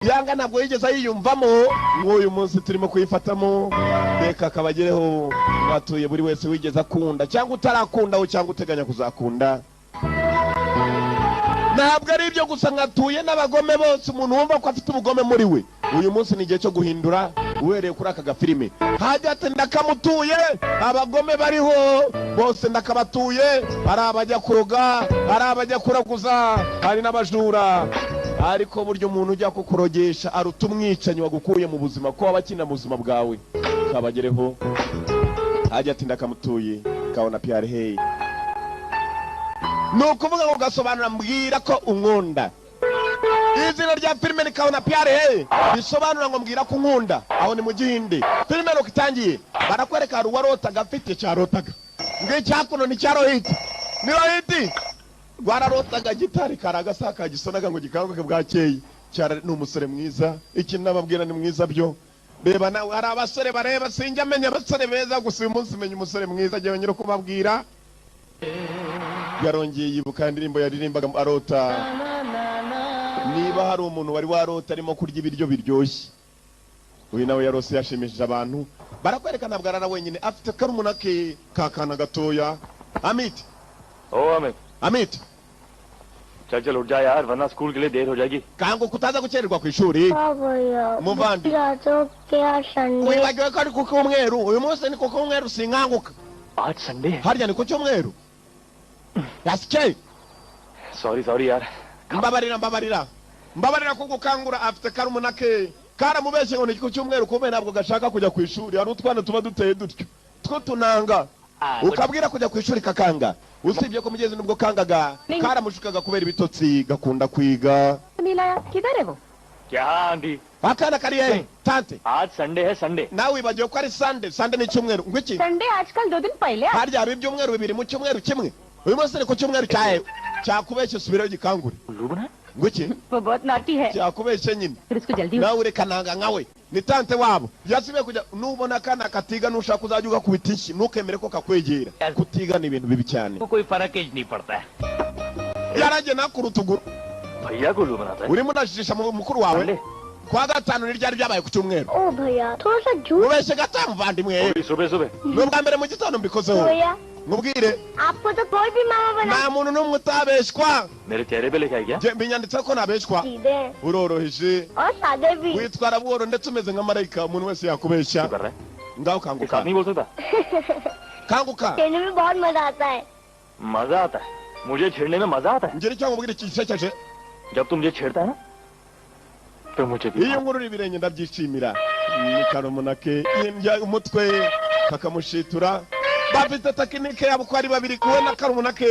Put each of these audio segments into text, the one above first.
Yanga ntabwo yigeze ayiyumvamo nk'uyu munsi turimo kuyifatamo. Reka kabagereho batuye buri wese wigeze akunda cyangwa utarakundaho cyangwa uteganya kuzakunda. Ntabwo ari ibyo gusa, nkatuye n'abagome bose. Umuntu wumva ko afite ubugome muri we, uyu munsi ni igihe cyo guhindura uhereye kuri aka gafilime. Hajya ati: "Ndakamutuye abagome bariho bose, ndakabatuye." Hari abajya kuroga, hari abajya kuraguza, hari n'abajura. Ariko burya umuntu ujya kukurogesha aruta umwicanyi wagukuye mu buzima, ko waba akina mu buzima bwawe. Kabagereho. Hajya ati: "Ndakamutuye." Kabona piyari heyi, ni ukuvuga ngo gasobanura "mbwira ko unkunda". Izina rya filime ni Kaho Na Pyar Hai, bisobanura ngo "mbwira ko unkunda". Aho ni mu Gihinde. Filime nuko itangiye, barakwereka hari uwarotaga afite cyarotaga ngo icyakuno ni cya Rohiti, ni Rohiti rwararotaga gitari kari agasaka gisonaga ngo gikanguke bwakeye. Cyara ni umusore mwiza. Ikintu nababwira, ni mwiza byo. Reba nawe, hari abasore bareba, sinjya amenya abasore beza gusa, uyu munsi menya umusore mwiza. Agiye nyiri kubabwira, yarongeye yibuka indirimbo yaririmbaga arota. Niba hari umuntu wari warota arimo kurya ibiryo biryoshye, uyu nawe yarose yashimishije abantu. Barakwereka ntabwo arara wenyine, afite karumuna ke kakana gatoya, Amit. ओ अमित। Amit. चल चल, उठ जा यार, वरना स्कूल के लिए देर हो जाएगी। Kanguka utaza gukererwa ku ishuri. भैया। Muvandi. तो क्या Sunday? Wibagiwe ko ari ku cyumweru? Uyu munsi ni ku cyumweru, sinkanguka. आज Sunday है? Harya ni ku cyumweru? Yasikeye. Sorry sorry यार। Mbabarira, mbabarira, mbabarira kugukangura. Afite karumuna ke karamubeshye ngo ni ku cyumweru, kumbe ntabwo gashaka kujya ku ishuri. Hari utwana tuba duteye dutyo two tunanga, ukabwira kujya ku ishuri kakanga. Usibye ko mugezi nubwo kangaga, karamushukaga kubera ibitotsi, gakunda kwiga. नहीं लाया, किधर है वो? क्या aunty? Akana kari hehe, tante? आज Sunday है, Sunday. Nawe wibagiwe ko ari Sunday? Sunday ni icyumweru. Ngo iki? Sunday आजकल 2 दिन पहले Harya haba ibyumweru bibiri mu cyumweru kimwe? Uyu munsi ni ku cyumweru cyahe? Cyakubeshye, subirayo gikangure. उल्लू बना। Ngo iki? वो बहुत naughty है। Cyakubeshye nyine. फिर उसको जल्दी Nawe ureka nanga nkawe. Ni tante wabo yasubiye kujya. Nubona akana katiga, nushaka uzajya ugakubita inshyi, ntukemere ko kakwegera. Kutiga ni ibintu bibi cyane. कोई फर्क ही नहीं पड़ता है। Yaragiye nakura utuguru. भैया को उल्लू बनाता है? Urimo unajijisha mukuru wawe. Sunday. Kwa gatanu ni ryari byabaye ku cyumweru? ओ भैया, थोड़ा सा झूठ। Ubeshye gato, muvandimwe. अभी सुबह सुबह। Ni ubwa mbere mu gitondo mbikozeho. भैया, Mubwire. आपको तो कोई भी मामा बना। Nta muntu n'umwe utabeshywa. मेरे चेहरे पे लिखा है क्या? Njye binyanditseho ko ntabeshywa. सीधे हैं Uroroheje. और सादे भी। Witwara buhoro, ndetse umeze nka marayika, umuntu wese yakubeshya. कर रहा है? Ngaho एक kanguka. साथ नहीं बोल सकता? Kanguka. खेलने में बहुत मजा आता है। मजा आता है? मुझे छेड़ने में मजा आता है? Ngira icyo nkubwira gisekeje. जब तुम मुझे छेड़ता है ना, तो मुझे भी। Iyo nkurura ibirenge ndabyishimira. Ni karumuna ke, yimbya umutwe kakamushitura. Bafite tekinike yabo uko ari babiri, we na karumuna ke.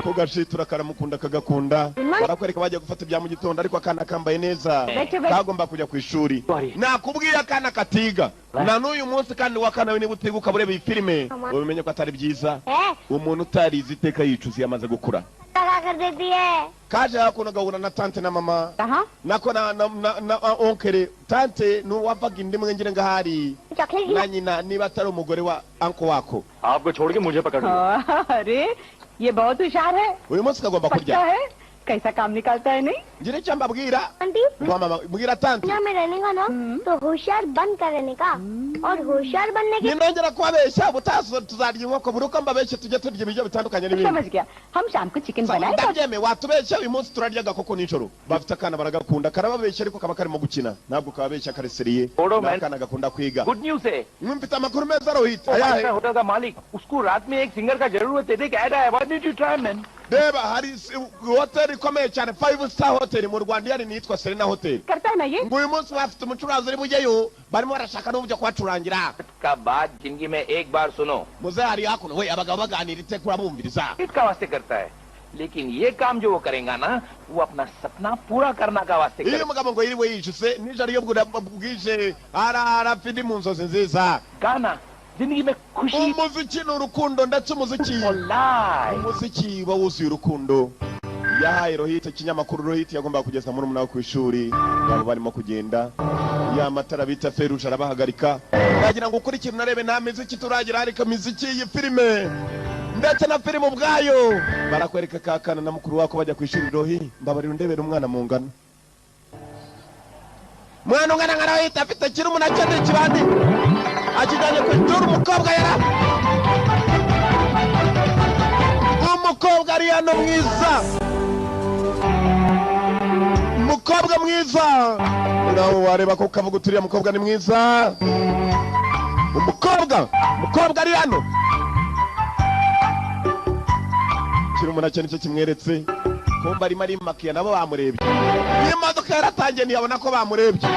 Kugashitura karamukunda, kagakunda. Barakwereka bagiye gufata ibya mu gitondo, ariko akana kambaye neza, kagomba kujya ku ishuri. Nakubwiye akana katiga na n'uyu munsi kandi wakana we. Niba utiga ukaba ureba iyi filime, ubimenye ko atari byiza. है। Umuntu utarize iteka yicuza iyo amaze gukura. लगा कर देती है। Kaje hakuno gahura na tante na mama. कहाँ? Nako na oncle. Tante ni uwavaga inda imwe ngira ngahari chocolate. Na nyina, niba atari umugore wa uncle wako. आपको छोड़ के मुझे पकड़ लिया। अरे, ये बहुत होशियार है। Uyu munsi kagomba पक्का kurya. है, कैसा काम निकालता है, नहीं? Ngira icyo mbabwira. Aunty. Ngo mama, mbwira tante. दुनिया में रहने का ना, तो होशियार बन कर रहने का और होशियार बनने के Ninongera kubabeshya ubutaha tuzarya inkoko. Buri uko mbabeshye tujye turya ibiryo bitandukanye n'ibindi. समझ गया, हम शाम को चिकन बनाए तो Ndabyemeye, watubeshya. Uyu munsi turarya agakoko nijoro. Bafite akana baragakunda, karababeshya ariko kaba karimo gukina, ntabwo kababeshya kareseriye. Odo, Ni man. akana gakunda kwiga. Good news है। Mfite amakuru meza, Rohit. Ayahe? Hotel का मालिक, उसको रात में एक singer का जरूरत है। देख, ऐड आया। Why don't you try, man? Reba, hari hoteli ikomeye cyane, five star hotel mu Rwanda, ihari niyitwa Serena Hotel. करता है ना ये? Ngo uyu munsi bafite umucuranzi uri bujyeyo, barimo barashaka n'uburyo kubacurangira. का बात जिंदगी में एक बार सुनो। Muze hari hakuno we, abagabo baganira iteka urabumviriza. इसका वास्ते करता है, लेकिन ये काम जो वो करेगा ना, वो अपना सपना पूरा करना का वास्ते Iyo करेगा। umugabo ngo yiriwe yijuse nijoro, iyo bwije arara afite mu nzozi nziza. गाना जिंदगी में खुशी Umuziki ni urukundo, ndetse umuziki और life. umuziki uba wuzuye urukundo. Yahaye Rohit ikinyamakuru. Rohit yagombaga kugeza murumuna we ku ishuri. Baba barimo kugenda, ya matara bita feu rouge arabahagarika. Ndagira ngo ukurikire unarebe, nta miziki turagira, ariko imiziki y'iyi filime ndetse na filime ubwayo. Barakwereka ka kana na mukuru wako bajya ku ishuri. Rohi, mbabarira undebera umwana mu ngano. Mwana ungana nka Rohit afite kiri umuntu akeneye ikibandi, akijyanye ku ishuri. Umukobwa yara umukobwa ari hano mwiza, umukobwa mwiza. Nawe wareba ko ukavuga uturiya mukobwa ni mwiza. Umukobwa ari hano, kiri umuntu akeneye icyo kimweretse. Kumba arimo arimakiya, nabo bamurebye. Iyi modoka yaratangiye, ntiyabona ko bamurebye.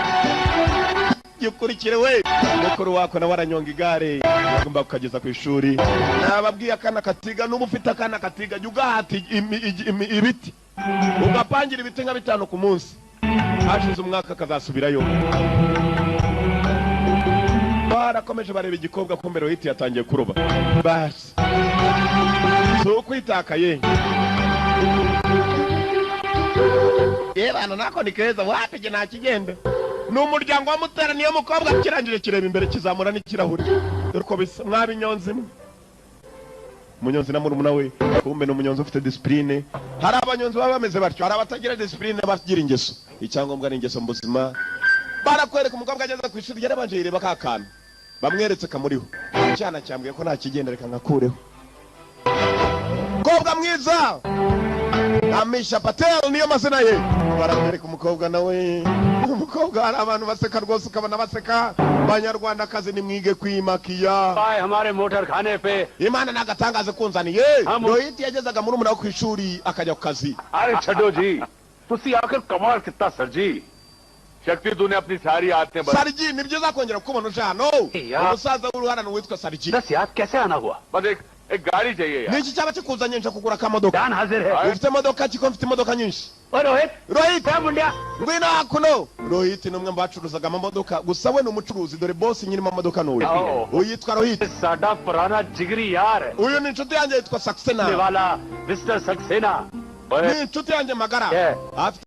Gikurikire we mukuru wako nawe aranyonga igare, agomba kukageza ku ishuri. Nababwiye, akana katiga, n'uba ufite akana katiga, jya ugahata ibiti, ugapangira ibiti nka bitanu ku munsi. Hashize umwaka kazasubirayo. Barakomeje bareba igikobwa, kumbe Rohit yatangiye kuroba. Basi si ukwitakaye yebana nako ni keza. Wapi, jye ntakigenda. Ni umuryango wamuteraniye. Umukobwa kirangije kireba imbere, kizamura n'ikirahure. Dore uko bisa mwabinyonzi mwe. Umunyonzi na murumuna we, kumbe ni umunyonzi ufite discipline. Hari abanyonzi baba bameze batyo, hari abatagira discipline, bagira ingeso. Icyangombwa ni ingeso mu buzima. Barakwereka umukobwa ageze ku ishuri, yarabanje yireba ka kantu bamweretse kamuriho. Icyana cyambwiye ko nta kigenda, reka ngakureho. Mukobwa mwiza, Amisha Patel niyo mazina ye. Barakwereka umukobwa nawe, umukobwa, hari abantu baseka rwose, ukabona baseka. Banyarwandakazi, nimwige kwimakiya. आए हमारे मोटर खाने पे। Imana nagatangaze kunzaniye. Rohit yagezaga muri umuna wo ku ishuri akajya ku kazi. अरे छो जी, तुसी आखिर कमाल कितना सर जी। शक्ति, तूने अपनी सारी आदतें बदल Sariji, ni byiza kongera kukubona uje hano. Ya. Umusaza w'uruharano witwa Sariji. दस याद कैसे आना हुआ? बस एक एक गाड़ी चाहिए यार। Ni iki cyaba kikuzanye? Nje kugura akamodoka. जान हाजिर है। Ufite imodoka ki? Ko mfite imodoka nyinshi. और Rohit. Rohit. क्या मुंडिया। Ngwino hakuno. Rohit ni umwe mu bacuruzaga amamodoka, gusa we ni umucuruzi. Dore boss nyiri amamodoka ni uyu. Oh. Uyu yitwa Rohit. साडा पुराना जिगरी यार है। Uyu ni inshuti yanjye yitwa Saxena. वाला mister Saxena. Ni inshuti yanjye magara. Yeah. Afite